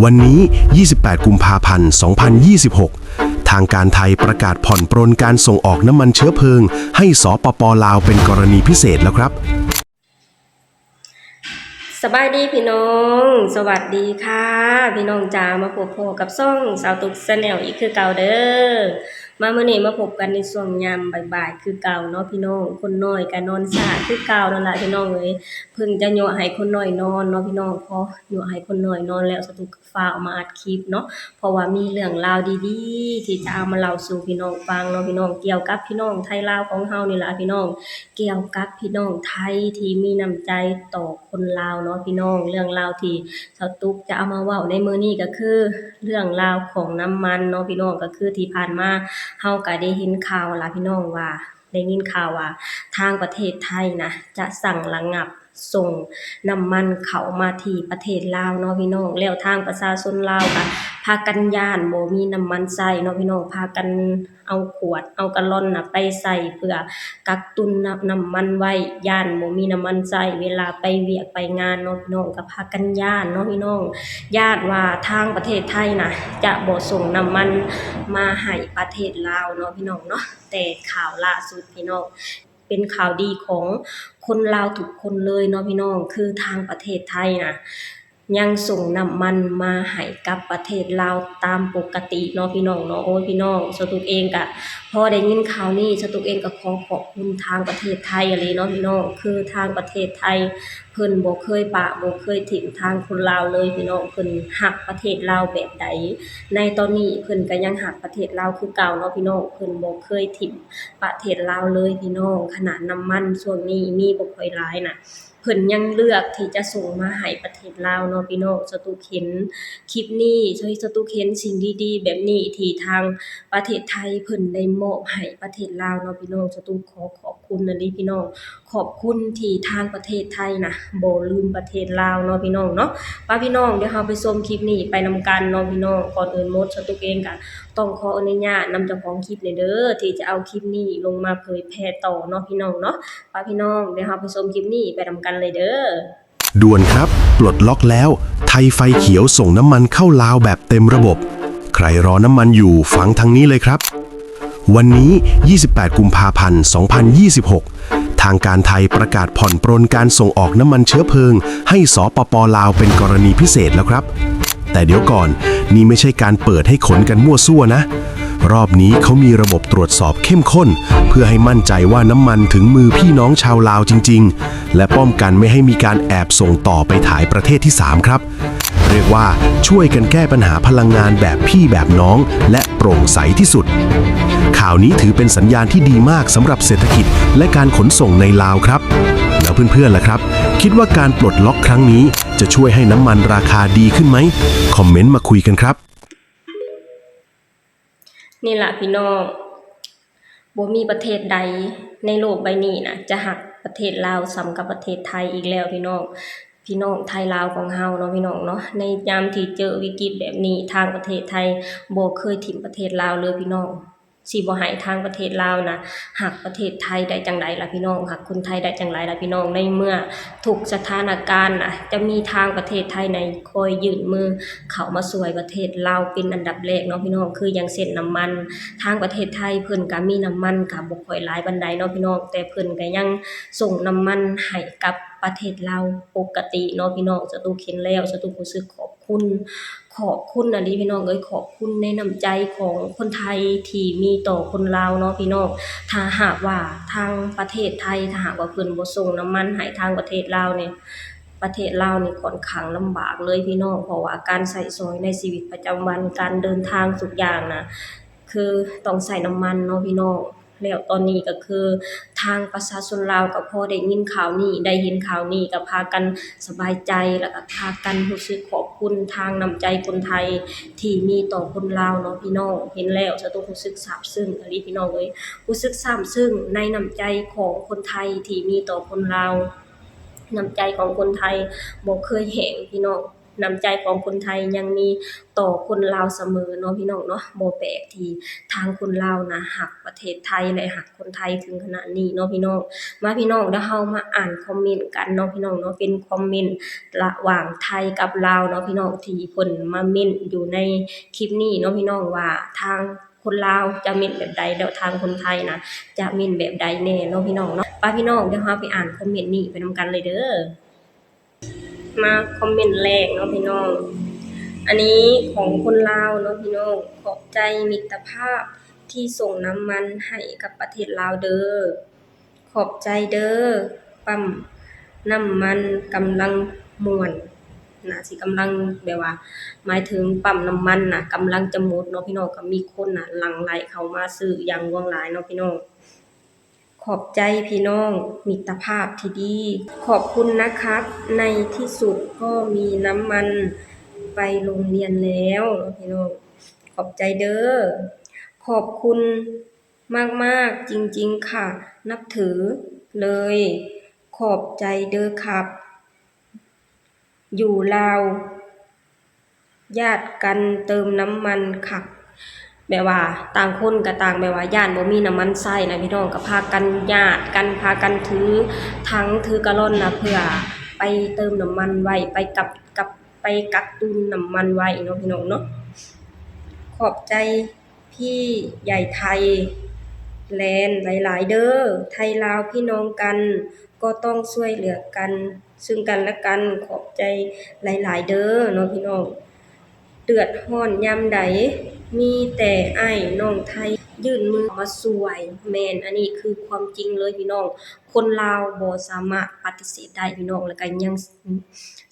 วันนี้ ยี่สิบแปด กุมภาพันธ์ สองพันยี่สิบหก ทางการไทยประกาศผ่อนปรนการส่งออกน้ำมันเชื้อเพลิงให้ สปป ลาว เป็นกรณีพิเศษแล้วครับ ສະບາຍດີພີ່ນ້ອງ ສະຫວັດດີຄ່ະພີ່ນ້ອງຈ໋າ ມາພົບພໍ້ກັບຊ່ອງສາວຕຸກ Channel ອີກຄືເກົ່າເດີ້. ມາມື້ນີ້ມາພົບກັນໃນຊ່ວງຍາມບ່າຍໆຄືເກົ່າເນາະພີ່ນ້ອງ. ຄົນນ້ອຍກໍນອນຊ້າຄືເກົ່ານັ້ນລະພີ່ນ້ອງເອີຍ. ເພິ່ນຈະຍົວະໃຫ້ຄົນນ້ອຍນອນເນາະພີ່ນ້ອງ. ພໍຍົວະໃຫ້ຄົນນ້ອຍນອນແລ້ວ ສາວຕຸກກໍຟ້າວມາອັດຄລິບເນາະ ເພາະວ່າມີເລື່ອງລາວດີໆ ທີ່ຈະເອົາມາເລົ່າສູ່ພີ່ນ້ອງຟັງເນາະພີ່ນ້ອງ ກ່ຽວກັບພີ່ນ້ອງໄທລາວຂອງເຮົານີ້ລະພີ່ນ້ອງ ກ່ຽວກັບພີ່ນ້ອງໄທທີ່ມີນ້ຳໃຈຕໍ່ຄົນລາວເນາະພີ່ນ້ອງ. ເລື່ອງລາວທີ່ສາວຕຸກຈະເອົາມາເວົ້າໃນມື້ນີ້ກໍຄືເລື່ອງລາວຂອງນ້ຳມັນເນາະພີ່ນ້ອງ. ກໍຄືທີ່ຜ່ານມາເຮົາກໍໄດ້ເຫັນຂ່າວລະພີ່ນ້ອງວ່າ ໄດ້ຍິນຂ່າວວ່າທາງປະເທດໄທນະ ຈະສັ່ງລະງັບສົ່ງນ້ຳມັນເຂົ້າມາທີ່ປະເທດລາວເນາະພີ່ນ້ອງ. ແລ້ວທາງປະຊາຊົນລາວກໍພາກັນຢ້ານບໍ່ມີນ້ຳມັນໃຊ້ເນາະພີ່ນ້ອງ. ພາກັນເອົາຂວດ ເອົາກາລອນນະໄປໃສ່ເພື່ອກັກຕຸນນ້ຳມັນໄວ້ ຢ້ານບໍ່ມີນ້ຳມັນໃຊ້ ເວລາໄປວຽກໄປງານເນາະພີ່ນ້ອງ. ກໍພາກັນຢ້ານເນາະພີ່ນ້ອງ ຢ້ານວ່າທາງປະເທດໄທນະ ຈະບໍ່ສົ່ງນ້ຳມັນມາໃຫ້ປະເທດລາວເນາະພີ່ນ້ອງເນາະ. ແຕ່ຂ່າວລ່າສຸດພີ່ນ້ອງ ເປັນຂ່າວດີຂອງຄົນລາວທຸກຄົນເລີຍເນາະພີ່ນ້ອງ ຄືທາງປະເທດໄທນະ ຍັງສົ່ງນ້ຳມັນມາໃຫ້ກັບປະເທດລາວຕາມປົກກະຕິເນາະພີ່ນ້ອງເນາະ. ໂອ້ຍພີ່ນ້ອງ ສາວຕຸກເອງກະພໍໄດ້ຍິນຂ່າວນີ້ ສາວຕຸກເອງກະຂໍຂອບຄຸນທາງປະເທດໄທອີ່ຫຼີເນາະພີ່ນ້ອງ. ຄືທາງປະເທດໄທ ເພິ່ນບໍ່ເຄີຍປະບໍ່ເຄີຍຖິ້ມທາງຄົນລາວເລີຍພີ່ນ້ອງ. ເພິ່ນຮັກປະເທດລາວແບບໃດ ໃນຕອນນີ້ເພິ່ນກະຍັງຮັກປະເທດລາວຄືເກົ່າເນາະພີ່ນ້ອງ. ເພິ່ນບໍ່ເຄີຍຖິ້ມປະເທດລາວເລີຍພີ່ນ້ອງ. ຂະໜາດນ້ຳມັນຊ່ວງນີ້ມີບໍ່ຄ່ອຍຫຼາຍນະ ເພິ່ນຍັງເລືອກທີ່ຈະສົ່ງມາໃຫ້ປະເທດລາວເນາະພີ່ນ້ອງ. ສາວຕຸກເຫັນຄລິບນີ້ ສາວຕຸກເຫັນສິ່ງດີໆແບບນີ້ທີ່ທາງປະເທດໄທເພິ່ນໄດ້ມອບໃຫ້ປະເທດລາວເນາະພີ່ນ້ອງ. ສາວຕຸກຂໍຂອບຄຸນອີ່ຫຼີພີ່ນ້ອງ ຂອບຄຸນທີ່ທາງປະເທດໄທນະ ບໍ່ລືມປະເທດລາວເນາະພີ່ນ້ອງເນາະ. ປະພີ່ນ້ອງ ດຽວເຮົາໄປຊົມຄລິບນີ້ໄປນຳກັນເນາະພີ່ນ້ອງ. ກ່ອນອື່ນໝົດ ສາວຕຸກເອງກະຕ້ອງຂໍອະນຸຍາດນຳເຈົ້າຂອງຄລິບນີ້ເດີ້ ທີ່ຈະເອົາຄລິບນີ້ລົງມາເຜີຍແຜ່ຕໍ່ເນາະພີ່ນ້ອງເນາະ. ປະພີ່ນ້ອງ ດຽວເຮົາໄປຊົມຄລິບນີ້ໄປນຳກັນເລີຍເດີ້. ด่วนครับ ปลดล็อกแล้ว ไทยไฟเขียวส่งน้ำมันเข้าลาวแบบเต็มระบบ ใครรอน้ำมันอยู่ ฟังทางนี้เลยครับ วันนี้ ยี่สิบแปด กุมภาพันธ์ สองพันยี่สิบหก ทางการไทยประกาศผ่อนปรนการส่งออกน้ำมันเชื้อเพลิงให้ สปป ลาว เป็นกรณีพิเศษแล้วครับ แต่เดี๋ยวก่อน นี่ไม่ใช่การเปิดให้ขนกันมั่วซั่วนะ รอบนี้เขามีระบบตรวจสอบเข้มข้น เพื่อให้มั่นใจว่าน้ำมันถึงมือพี่น้องชาวลาวจริงๆ และป้องกันไม่ให้มีการแอบส่งต่อไปขายประเทศที่สามครับ เรียกว่าช่วยกันแก้ปัญหาพลังงานแบบพี่แบบน้อง และโปร่งใสที่สุด ข่าวนี้ถือเป็นสัญญาณที่ดีมากสำหรับเศรษฐกิจและการขนส่งในลาวครับ แล้วเพื่อนๆล่ะครับ คิดว่าการปลดล็อกครั้งนี้จะช่วยให้น้ำมันราคาดีขึ้นไหม คอมเมนต์มาคุยกันครับ ນີ້ລະພີ່ນ້ອງ ບໍ່ມີປະເທດໃດໃນໂລກໃບນີ້ນະ ຈະຮັກປະເທດລາວສ່ຳກັບປະເທດໄທອີກແລ້ວພີ່ນ້ອງ. ພີ່ນ້ອງໄທລາວຂອງເຮົາເນາະພີ່ນ້ອງເນາະ ໃນຍາມທີ່ເຈີວິກິດແບບນີ້ ທາງປະເທດໄທບໍ່ເຄີຍຖິ້ມປະເທດລາວເລີຍພີ່ນ້ອງ. ຊິບໍ່ໃຫ້ທາງປະເທດລາວນະ ຮັກປະເທດໄທໄດ້ຈັ່ງໃດລະພີ່ນ້ອງ ຮັກຄົນໄທໄດ້ຈັ່ງໃດລະພີ່ນ້ອງ ໃນເມື່ອທຸກສະຖານະການນະ ຈະມີທາງປະເທດໄທໃນຄອຍຍື່ນມືເຂົ້າມາຊ່ວຍປະເທດລາວເປັນອັນດັບແລກເນາະພີ່ນ້ອງ. ຄືຢ່າງເຊັ່ນນ້ຳມັນ ທາງປະເທດໄທເພິ່ນກະມີນ້ຳມັນກະບໍ່ຄ່ອຍຫຼາຍປານໃດເນາະພີ່ນ້ອງ ແຕ່ເພິ່ນກະຍັງສົ່ງນ້ຳມັນໃຫ້ກັບປະເທດລາວປົກກະຕິເນາະພີ່ນ້ອງ. ສາວຕຸກເຫັນແລ້ວ ສາວຕຸກຮູ້ສຶກຂອບ ຄຸນ ຂອບຄຸນອີ່ຫຼີພີ່ນ້ອງເອີຍ ຂອບຄຸນໃນນ້ຳໃຈຂອງຄົນໄທທີ່ມີຕໍ່ຄົນລາວເນາະພີ່ນ້ອງ. ຖ້າຫາກວ່າທາງປະເທດໄທ ຖ້າຫາກວ່າເພິ່ນບໍ່ສົ່ງນ້ຳມັນໃຫ້ທາງປະເທດລາວນີ້ ປະເທດລາວນີ້ຂ້ອນຂ້າງລຳບາກເລີຍພີ່ນ້ອງ ເພາະວ່າການໃຊ້ສອຍໃນຊີວິດປະຈຳວັນ ການເດີນທາງທຸກຢ່າງນະ ຄືຕ້ອງໃຊ້ນ້ຳມັນເນາະພີ່ນ້ອງ. ແລ້ວຕອນນີ້ກໍຄືທາງປະຊາຊົນລາວກໍພໍໄດ້ຍິນຂ່າວນີ້ ໄດ້ເຫັນຂ່າວນີ້ ກໍພາກັນສະບາຍໃຈ ແລ້ວກໍພາກັນຮູ້ສຶກຂອບຄຸນທາງນ້ຳໃຈຄົນໄທທີ່ມີຕໍ່ຄົນລາວເນາະພີ່ນ້ອງ. ເຫັນແລ້ວສາວຕຸກຮູ້ສຶກຊາບຊຶ້ງອີ່ຫຼີພີ່ນ້ອງເອີຍ ຮູ້ສຶກຊາບຊຶ້ງໃນນ້ຳໃຈຂອງຄົນໄທທີ່ມີຕໍ່ຄົນລາວ. ນ້ຳໃຈຂອງຄົນໄທບໍ່ເຄີຍແຫ້ງພີ່ນ້ອງ ນ້ຳໃຈຂອງຄົນໄທຍັງມີຕໍ່ຄົນລາວສະເໝີເນາະພີ່ນ້ອງເນາະ. ບໍ່ແປກທີ່ທາງຄົນລາວນະຮັກປະເທດໄທ ແລະ ຮັກຄົນໄທເຖິງຂະໜາດນີ້ເນາະພີ່ນ້ອງ. ມາພີ່ນ້ອງ ດຽວເຮົາມາອ່ານຄອມເມັນກັນເນາະພີ່ນ້ອງເນາະ. ເປັນຄອມເມັນລະຫວ່າງໄທກັບລາວເນາະພີ່ນ້ອງ ທີ່ເພິ່ນມາເມັນຢູ່ໃນຄລິບນີ້ເນາະພີ່ນ້ອງ ວ່າທາງຄົນລາວຈະເມັນແບບໃດ ແລ້ວທາງຄົນໄທນະຈະເມັນແບບໃດແດ່ເນາະພີ່ນ້ອງເນາະ. ປະພີ່ນ້ອງ ດຽວເຮົາໄປອ່ານຄອມເມັນນີ້ໄປນຳກັນເລີຍເດີ້. ມາຄອມເມັນແລກເນາະພີ່ນ້ອງ. ອັນນີ້ຂອງຄົນລາວເນາະພີ່ນ້ອງ. ຂອບໃຈມິດຕະພາບທີ່ສົ່ງນ້ຳມັນໃຫ້ກັບປະເທດລາວເດີ້. ຂອບໃຈເດີ້. ປ້ຳນ້ຳມັນກຳລັງມ່ວນ. ໜ້າຊິກຳລັງແບບວ່າ ໝາຍເຖິງປ້ຳນ້ຳມັນນະກຳລັງຈະໝົດເນາະພີ່ນ້ອງ. ກໍມີຄົນນະຫຼັ່ງໄຫຼເຂົ້າມາຊື້ຢ່າງຫຼວງຫຼາຍເນາະພີ່ນ້ອງ. ຂອບໃຈພີ່ນ້ອງ ມິດຕະພາບທີ່ດີ. ຂອບຄຸນນະຄັບ ໃນທີ່ສຸດກໍມີນ້ຳມັນໄປໂຮງຮຽນແລ້ວເນາະພີ່ນ້ອງ. ຂອບໃຈເດີ້. ຂອບຄຸນມາກໆ ຈິງໆ ຄ່ະ ນັບຖືເລີຍ. ຂອບໃຈເດີ້ຄັບ. ຢູ່ລາວ ຍາດກັນເຕີມນ້ຳມັນຄັກ. ແບບວ່າຕ່າງຄົນກໍຕ່າງແບບວ່າຢ້ານບໍ່ມີນ້ຳມັນໃຊ້ນະພີ່ນ້ອງ ກໍພາກັນຍາດກັນ ພາກັນຖືຖັງຖືກາລອນນະ ເພື່ອໄປເຕີມນ້ຳມັນໄວ້ ໄປກັບ ກັບ ໄປກັກຕຸນນ້ຳມັນໄວ້ເນາະພີ່ນ້ອງເນາະ. ຂອບໃຈ ພີ່ໃຫຍ່ໄທແລນຫຼາຍໆເດີ້. ໄທລາວພີ່ນ້ອງກັນ ກໍຕ້ອງຊ່ວຍເຫຼືອກັນ ຊຶ່ງກັນແລະກັນ. ຂອບໃຈຫຼາຍໆເດີ້ເນາະພີ່ນ້ອງ. ເດືອດຮ້ອນຍາມໃດ ມີແຕ່ອ້າຍນ້ອງໄທຍື່ນມືມາຊ່ວຍ. ແມ່ນ, ອັນນີ້ຄືຄວາມຈິງເລີຍພີ່ນ້ອງ. ຄົນລາວບໍ່ສາມາດປະຕິເສດໄດ້ພີ່ນ້ອງ, ແລ້ວກໍຍັງ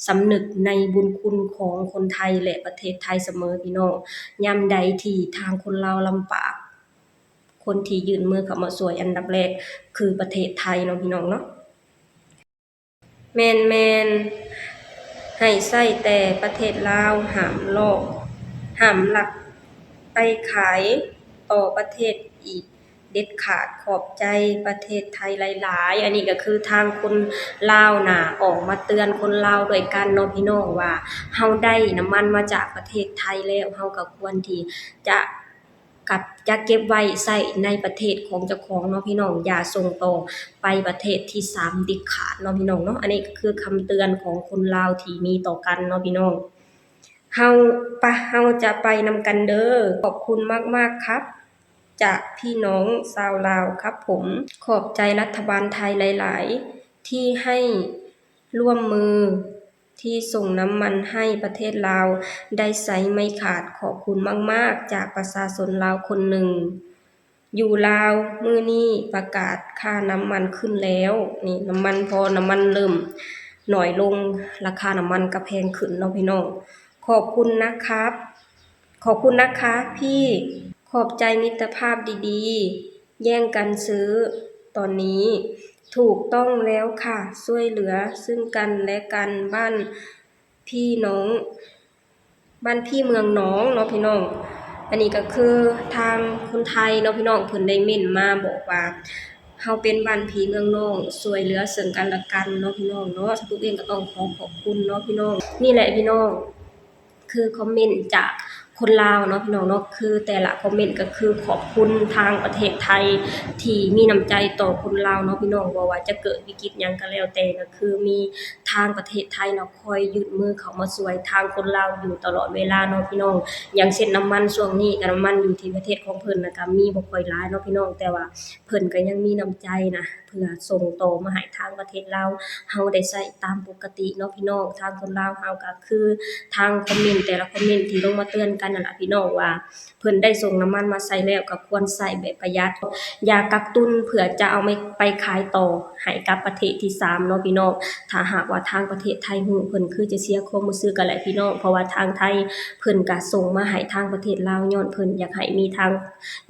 ສຳນຶກໃນບຸນຄຸນຂອງຄົນໄທ ແລະ ປະເທດໄທສະເໝີພີ່ນ້ອງ. ຍາມໃດທີ່ທາງຄົນລາວລຳບາກ, ຄົນທີ່ຍື່ນມືເຂົ້າມາຊ່ວຍອັນດັບແລກຄືປະເທດໄທເນາະພີ່ນ້ອງເນາະ. ແມ່ນໆ ໃຫ້ໃຊ້ແຕ່ປະເທດລາວ, ຫ້າມລອກ ຫ້າມລັກໄປຂາຍຕໍ່ປະເທດອີກເດັດຂາດ. ຂອບໃຈປະເທດໄທຫຼາຍໆ. ອັນນີ້ກໍຄືທາງຄົນລາວນະອອກມາເຕືອນຄົນລາວດ້ວຍກັນເນາະພີ່ນ້ອງ ວ່າເຮົາໄດ້ນ້ຳມັນມາຈາກປະເທດໄທແລ້ວ ເຮົາກໍຄວນທີ່ຈະ ກັບຈະເກັບໄວ້ໃຊ້ໃນປະເທດຂອງເຈົ້າຂອງເນາະພີ່ນ້ອງ, ຢ່າສົ່ງຕໍ່ໄປປະເທດທີສາມເດັດຂາດເນາະພີ່ນ້ອງເນາະ. ອັນນີ້ກໍຄືຄຳເຕືອນຂອງຄົນລາວທີ່ມີຕໍ່ກັນເນາະພີ່ນ້ອງ. ເຮົາ ປະ ເຮົາຈະໄປນຳກັນເດີ້. ຂອບຄຸນມາກໆ ຄັບ ຈາກພີ່ນ້ອງຊາວລາວຄັບຜົມ. ຂອບໃຈລັດຖະບານໄທຫຼາຍໆ ທີ່ໃຫ້ຮ່ວມມື ທີ່ສົ່ງນ້ຳມັນໃຫ້ປະເທດລາວໄດ້ໃຊ້ໄມ່ຂາດ. ຂອບຄຸນມາກໆ ຈາກປະຊາຊົນລາວຄົນໜຶ່ງ. ຢູ່ລາວມື້ນີ້ປະກາດຄ່ານ້ຳມັນຂຶ້ນແລ້ວ. ນີ້ນ້ຳມັນ ພໍນ້ຳມັນເລີ່ມໜ້ອຍລົງ, ລາຄານ້ຳມັນກໍແພງຂຶ້ນເນາະພີ່ນ້ອງ. ຂອບຄຸນນະຄັບ. ຂອບຄຸນນະຄະພີ່. ຂອບໃຈມິດຕະພາບດີໆ ແຍ່ງກັນຊື້ຕອນນີ້. ຖືກຕ້ອງແລ້ວຄ່ະ, ຊ່ວຍເຫຼືອຊຶ່ງກັນແລະກັນ ບ້ານພີ່ນ້ອງ ບ້ານພີ່ເມືອງນ້ອງເນາະພີ່ນ້ອງ. ອັນນີ້ກໍຄືທາງຄົນໄທເນາະພີ່ນ້ອງ ເພິ່ນໄດ້ເມັ້ນມາບອກວ່າ ເຮົາເປັນບ້ານພີ່ເມືອງນ້ອງ ຊ່ວຍເຫຼືອເຊິ່ງກັນແລະກັນເນາະພີ່ນ້ອງເນາະ. ສາວຕຸກເອງກໍຕ້ອງຂໍຂອບຄຸນເນາະພີ່ນ້ອງ. ນີ້ແຫຼະພີ່ນ້ອງ ຄືຄອມເມັນຈາກຄົນລາວເນາະພີ່ນ້ອງເນາະ, ຄືແຕ່ລະຄອມເມັນກໍຄືຂອບຄຸນທາງປະເທດໄທທີ່ມີນ້ຳໃຈຕໍ່ຄົນລາວເນາະພີ່ນ້ອງ. ບໍ່ວ່າຈະເກີດວິກິດຫຍັງກໍແລ້ວແຕ່ ກໍຄືມີທາງປະເທດໄທເນາະ ຄອຍຍື່ນມືເຂົ້າມາຊ່ວຍທາງຄົນລາວຢູ່ຕະຫຼອດເວລາເນາະພີ່ນ້ອງ. ຢ່າງເຊັ່ນນ້ຳມັນ ຊ່ວງນີ້ກໍນ້ຳມັນຢູ່ທີ່ປະເທດຂອງເພິ່ນນະ ກໍມີບໍ່ຄ່ອຍຫຼາຍເນາະພີ່ນ້ອງ, ແຕ່ວ່າເພິ່ນກໍຍັງມີນ້ຳໃຈນະ ເພື່ອສົ່ງຕໍ່ມາໃຫ້ທາງປະເທດລາວເຮົາໄດ້ໃຊ້ຕາມປົກກະຕິເນາະພີ່ນ້ອງ. ທາງຄົນລາວເຮົາກໍຄືທາງຄອມເມັນແຕ່ລະຄອມເມັນທີ່ລົງມາເຕືອນກັນນັ້ນລະພີ່ນ້ອງ ວ່າເພິ່ນໄດ້ສົ່ງນ້ຳມັນມາໃຊ້ແລ້ວ ກໍຄວນໃຊ້ແບບປະຢັດ, ຢ່າກັກຕຸນເພື່ອຈະເອົາໄປຂາຍຕໍ່ໃຫ້ກັບປະເທດທີສາມເນາະພີ່ນ້ອງ. ຖ້າຫາກວ່າທາງປະເທດໄທຮູ້ ເພິ່ນຄືຈະເສຍຄວາມຮູ້ສຶກຫັ້ນແຫຼະພີ່ນ້ອງ, ເພາະວ່າທາງໄທເພິ່ນກໍສົ່ງມາໃຫ້ທາງປະເທດລາວ ຍ້ອນເພິ່ນຢາກໃຫ້ມີທາງ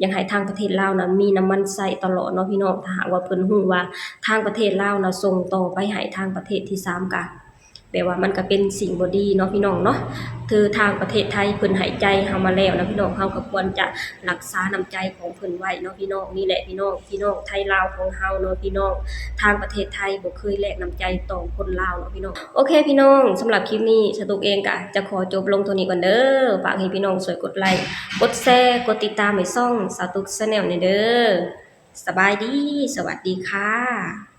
ຢາກໃຫ້ທາງປະເທດລາວນະມີນ້ຳມັນໃຊ້ຕະຫຼອດເນາະພີ່ນ້ອງ. ຖ້າຫາກວ່າເພິ່ນຮູ້ວ່າທາງປະເທດລາວນະສົ່ງຕໍ່ໄປໃຫ້ທາງປະເທດທີສາມ ກະ ແບບວ່າມັນກໍເປັນສິ່ງບໍ່ດີເນາະພີ່ນ້ອງເນາະ. ຄືທາງປະເທດໄທເພິ່ນໃຫ້ໃຈເຮົາມາແລ້ວນະພີ່ນ້ອງ, ເຮົາກໍຄວນຈະຮັກສານ້ຳໃຈຂອງເພິ່ນໄວ້ເນາະພີ່ນ້ອງ. ນີ້ແຫຼະພີ່ນ້ອງ, ພີ່ນ້ອງໄທລາວຂອງເຮົາເນາະພີ່ນ້ອງ, ທາງປະເທດໄທບໍ່ເຄີຍແລກນ້ຳໃຈຕໍ່ຄົນລາວເນາະພີ່ນ້ອງ. ໂອເຄພີ່ນ້ອງ, ສຳລັບຄລິບນີ້ສາວຕຸກເອງກະຈະຂໍຈົບລົງເທົ່ານີ້ກ່ອນເດີ. ຝາກໃຫ້ພີ່ນ້ອງຊ່ວຍກົດໄລຄ໌ ກົດແຊ ກົດຕິດຕາມໃຫ້ຊ່ອງສາວຕຸກ Channel ແດ່ເດີ. ສະບາຍດີ, ສະຫວັດດີຄ່ະ.